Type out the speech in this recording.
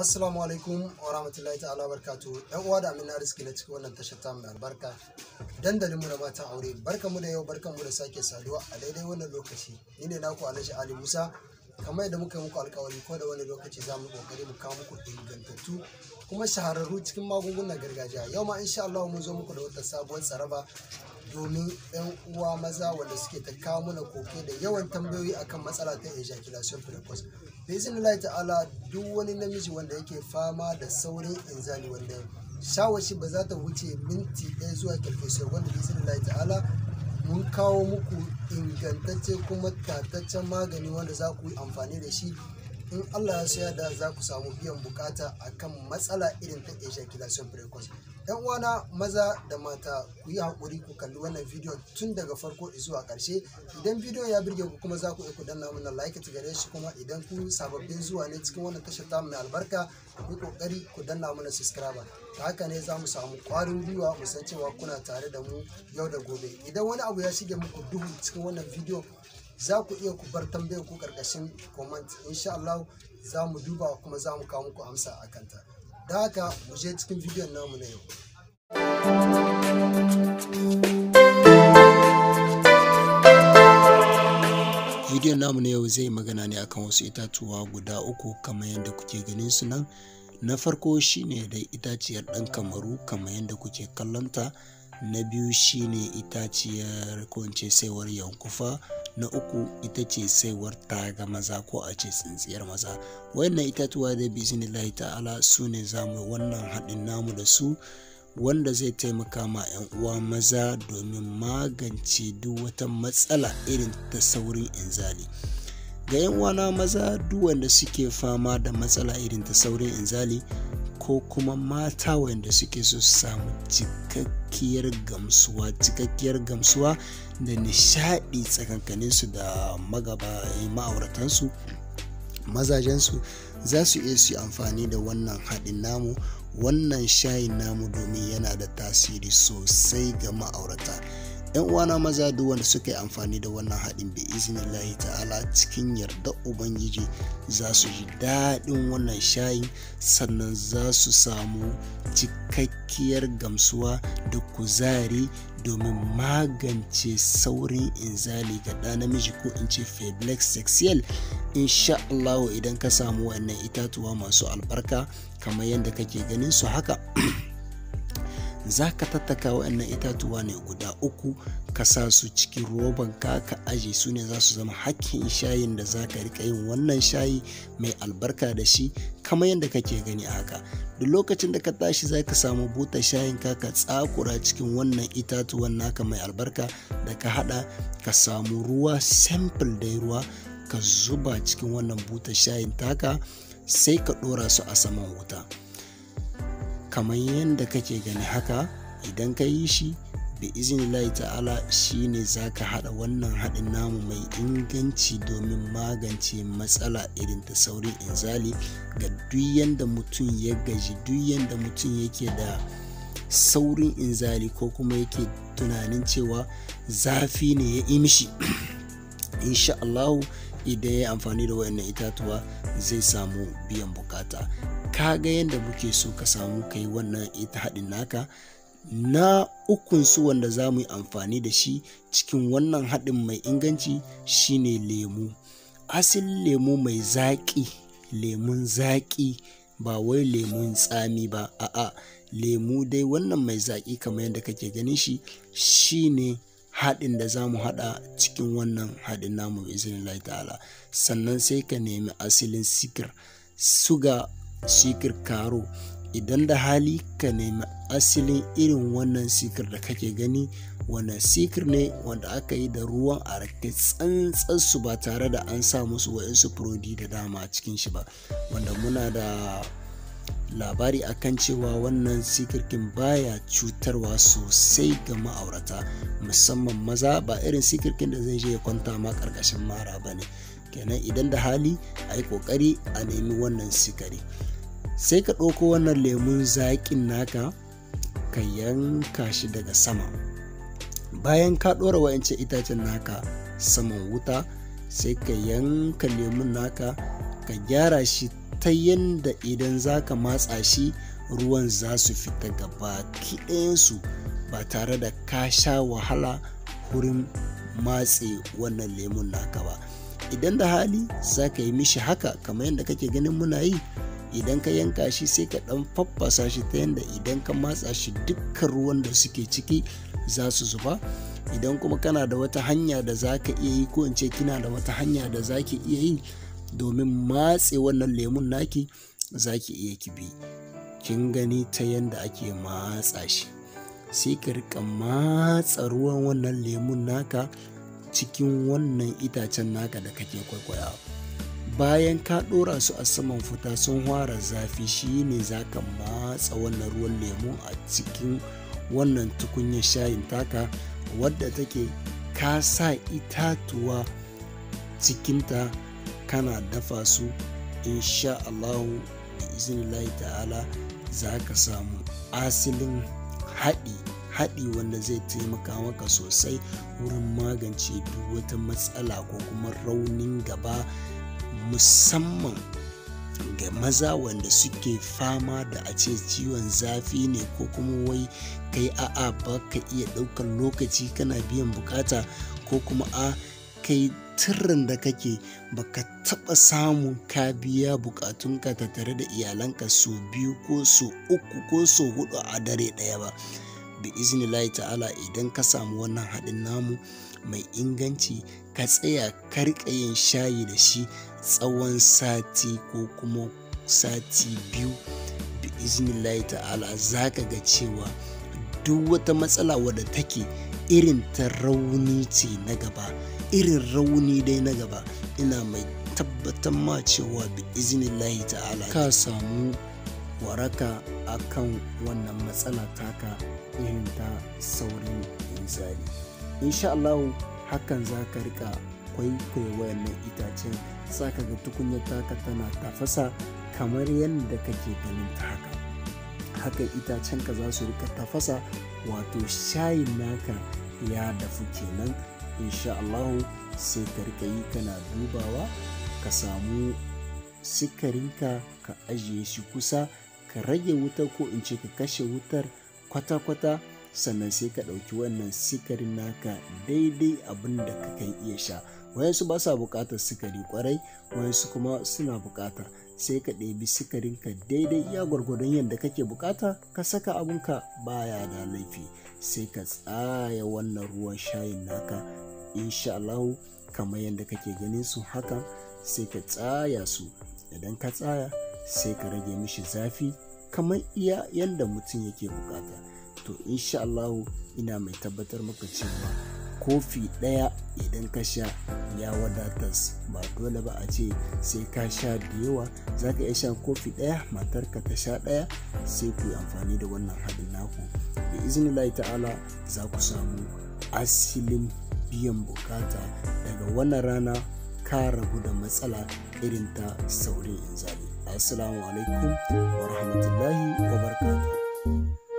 Assalamu alaikum wa rahmatullahi ta'ala barkatu. Yan uwa da amina arziki na cikin wannan tashar ta mai albarka, dandalin mu na matan aure. Barkamu da yau, barkamu da sake saduwa a daidai wannan lokaci. Ni ne naku Alhaji Ali Musa. Kamar yadda muka yi muku alkawari, ko da wani lokaci za mu kokari mu kawo muku ingantattu kuma shahararru cikin magungunan gargajiya. Yau ma insha Allah mun zo muku da wata sabuwar tsaraba domin yan uwa maza wanda suke ta kawo mana koke da yawan tambayoyi akan matsala ta ejaculation precoce. Biznillahi ta'ala, duk wani namiji wanda yake fama da saurin inzali, wanda shawashi ba za ta wuce minti 1 zuwa kelfesiyar, wanda biznillahi ta'ala mun kawo muku ingantacce kuma tataccen magani wanda za ku yi amfani da shi. In Allah ya soya da za ku samu biyan bukata akan matsala irin ta ejaculation precoce. Yan uwana maza da mata, ku yi haƙuri ku kalli wannan bidiyon tun daga farko zuwa ƙarshe. Idan bidiyon ya birge ku kuma, za ku iya ku danna mana like ta gare shi. Kuma idan ku sababbin zuwa ne cikin wannan tashar ta mai albarka, ku yi ƙoƙari ku danna mana subscriber. Ta haka ne za mu samu ƙwarin gwiwa mu san cewa kuna tare da mu yau da gobe. Idan wani abu ya shige muku duhu cikin wannan bidiyo, za ku iya ku bar tambayar ku karkashin comment. Insha Allah za mu duba kuma za mu kawo muku amsa a kanta. Da haka mu je cikin bidiyon namu na yau. Bidiyon namu na yau zai magana ne akan wasu itatuwa guda uku kamar yadda kuke ganin su nan. Na farko shine dai itaciyar ɗan Kamaru kamar yadda kuke kallonta. Na biyu shine itaciyar, ko in ce saiwar yankufa. Na uku ita ce saiwar taga maza, ko a ce tsintsiyar maza. Wayannan itatuwa da biznillahi ta'ala su ne za mu wannan haɗin namu da su, wanda zai taimaka ma 'yan uwa maza domin magance duk wata matsala irin ta saurin inzali. Ga 'yan uwana maza, duk wanda suke fama da matsala irin ta saurin inzali, ko kuma mata wanda suke so su samu cikakkiyar gamsuwa da nishaɗi tsakankaninsu da magaba ma'auratansu, mazajensu, za su iya su yi amfani da wannan haɗin namu, wannan shayin namu, domin yana da tasiri sosai ga ma'aurata. Yan uwana maza, duk wanda suka yi amfani da wannan haɗin, bi iznillahi ta'ala, cikin yarda Ubangiji za su ji daɗin wannan shayin, sannan za su samu cikakkiyar gamsuwa da kuzari domin magance saurin inzali ga ɗa namiji, ko in ce faiblesse sexuelle. Insha Allah idan ka samu wannan itatuwa masu albarka kamar yadda kake ganin su haka, za ka tattaka waɗannan itatuwa ne guda uku, ka sa su cikin roban ka, ka aje su. Ne za su zama hakkin shayin da za ka rika yin wannan shayi mai albarka da shi kamar yadda kake gani a haka. Duk lokacin da ka tashi, za ka samu buta shayin ka, ka tsakura cikin wannan itatuwan naka mai albarka da ka hada, ka samu ruwa simple dai ruwa, ka zuba cikin wannan buta shayin taka, sai ka dora su a saman wuta kamar yadda kake gani haka. Idan ka yi shi, bi iznillahi ta'ala, shine za ka haɗa wannan haɗin namu mai inganci domin magance matsala irin ta saurin inzali ga duk yanda mutum ya gaji, duk yanda mutum yake da saurin inzali, ko kuma yake tunanin cewa zafi ne ya yi mishi. Insha Allahu idan ya yi amfani da waɗannan itatuwa, zai samu biyan bukata. Ka ga yadda muke so ka samu kai wannan ita haɗin naka. Na ukun su wanda za mu yi amfani da shi cikin wannan haɗin mai inganci shine lemu, asalin lemu mai zaƙi, lemun zaƙi, ba wai lemun tsami ba, a'a, lemu dai wannan mai zaƙi kamar yadda kake ganin shi. Shine haɗin da za mu haɗa cikin wannan haɗin namu biznillahi ta'ala. Sannan sai ka nemi asalin sikir, suga, sikir karo. Idan da hali, ka nemi asalin irin wannan sikir da kake gani. Wannan sikir ne wanda aka yi da ruwan arake tsantsan su, ba tare da an sa musu wa'insu produits da dama a cikin shi ba, wanda muna da labari akan cewa wannan sikirkin baya cutarwa sosai ga ma'aurata, musamman maza. Ba irin sikirkin da zai je ya kwanta ma karkashin mara ba ne. Kenan idan da hali, a yi kokari a nemi wannan sikari. Sai ka ɗauko wannan lemun zaƙin naka, ka yanka shi daga sama. Bayan ka ɗora wa'ancan itacen naka saman wuta, sai ka yanka lemun naka, ka gyara shi. ta yanda idan za ka matsa shi ruwan za su fita gaba ɗayansu ba tare da ka sha wahala wurin matse wannan lemun naka ba. Idan da hali za ka yi mishi haka kamar yadda kake ganin muna yi. Idan ka yanka shi sai ka ɗan faffasa shi ta yanda idan ka matsa shi dukkan ruwan da suke ciki za su zuba. Idan kuma kana da wata hanya da za ka iya yi, ko in ce kina da wata hanya da za ki iya yi domin matse wannan lemun naki, za ki iya ki bi. Kin gani ta yanda ake matsa shi, sai ka riƙa matsa ruwan wannan lemun naka cikin wannan itacen naka da kake kwaikwayawa. Bayan ka ɗora su a saman futa sun fara zafi, shi ne za ka matsa wannan ruwan lemu a cikin wannan tukunyar shayin taka wadda take ka sa itatuwa cikinta kana dafa su. Insha Allahu bi iznillahi ta'ala za ka samu asalin haɗi wanda zai taimaka maka sosai wurin magance duk wata matsala ko kuma raunin gaba, musamman ga maza wanda suke fama da a ce ciwon zafi ne, ko kuma wai kai a'a ba ka iya ɗaukar lokaci kana biyan bukata, ko kuma a kai tirrin da kake baka taɓa samun ka biya bukatunka tattare da iyalanka sau 2 ko sau 3 ko sau 4 a dare ɗaya ba. Bi iznillahi ta'ala idan ka samu wannan haɗin namu mai inganci, ka tsaya ka riƙa yin shayi da shi tsawon sati ko kuma sati 2, bi iznillahi ta'ala za ka ga cewa duk wata matsala wadda take irin ta rauni ce na gaba, irin rauni dai na gaba, ina mai tabbatar ma cewa bi iznillahi ta'ala ka samu waraka akan wannan matsala taka irin ta saurin inzali. Insha Allahu hakan za ka riƙa kwaikwayo wayannan itacen, za ka ga tukunyar taka tana tafasa kamar yadda kake ganin ta haka. Haka itacen ka za su riƙa tafasa, wato shayin naka ya dafu kenan. Insha Allahu sai ka riƙa yi kana dubawa, ka samu sikarinka ka ajiye shi kusa, ka rage wutar ko in ce ka kashe wutar kwata-kwata, sannan sai ka ɗauki wannan sikarin naka daidai abin da ka kan iya sha. Wayansu ba sa buƙatar sikari ƙwarai, wayansu kuma suna buƙata. Sai ka ɗebi sikarinka daidai iya gwargwadon yadda kake buƙata, ka saka abunka baya da laifi. Sai ka tsaya wannan ruwan shayin naka insha Allahu kamar yadda kake ganin su haka, sai ka tsaya su. Idan ka tsaya sai ka rage mishi zafi kamar iya yadda mutum yake buƙata. To insha Allahu ina mai tabbatar maka cewa kofi ɗaya idan ka sha ya wadatar, ba dole ba a ce sai ka sha da yawa. Za ka iya shan kofi ɗaya, matarka ta sha ɗaya, sai ku yi amfani da wannan haɗin naku. Bi iznillahi ta'ala za ku samu asilin biyan bukata daga wannan rana, ka rabu da matsala irin ta saurin inzali. Assalamu alaikum wa rahmatullahi wa barakatuh.